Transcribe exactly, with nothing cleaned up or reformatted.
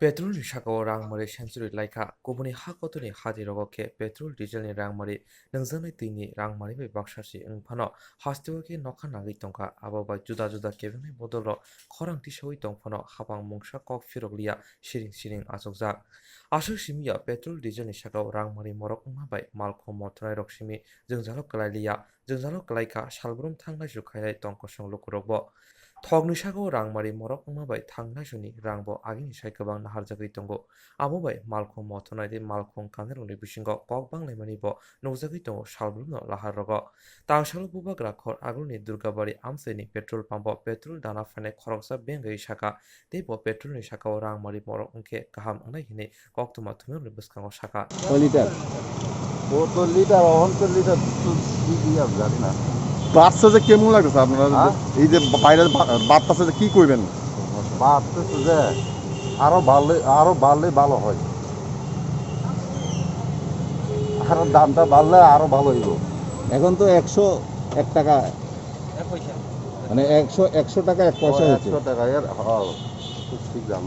Petrol ni saka o rangmari senchwrwi laikha, kubuni ha kotor ni hati rogo khe petrol diesel ni rangmari nungjaknai twi ni rangmari bai baksa se wng phano hasteo khe nokha nangwi tongkha, abo bai juda juda kebengnai bodol rok khorang tisawi tong phano hapang mungsa kok phirok liya siring siring achukjak. Aswk simi ya petrol diesel ni saka o rangmari morok wngma bai malkhung mothonai rok simi jwngjalo kwlai liya, jwngjalo kwlai kha, salbrum thangnai su khainai tong kosong lukurokbo. Thokni saka o rangmari morok wngma bai thangnai suni rangbo agini sai kwbang naharjagwi tongo. Abo bai malkhung mothonai tei malkhung kangnai rokni bisingo kok banglaimani bo nukjagwi tongo salbrumno lahar rogo. Tangsalo bubagra khor agulni Durgabari amchaini petrol pump o petrol dana phainai khoroksa bengwi saka tei bo petrol ni saka o rangmari morok wngkhe kaham wngnai hinwi koktwma thumirokni bwskango saka. কয় লিটার? কত litre, on তো লিটার তো কি কি আর জানি না। বাড়ছে যে কেমন লাগতেছে আপনারা? হ্যাঁ? এই যে বাইরে বা-, বাড়তেছে যে কি করবেন? বাড়তেছে যে আরো বাড়লে, আরো বাড়লে ভালো হয়। আরো দামটা বাড়লে আরো ভালো হইব। এখন তো একশো এক টাকা, মানে একশো, একশো টাকা এক ও, পয়সা হয়েছে। একশো টাকা এর, হ্যাঁ, খুব ঠিক দাম।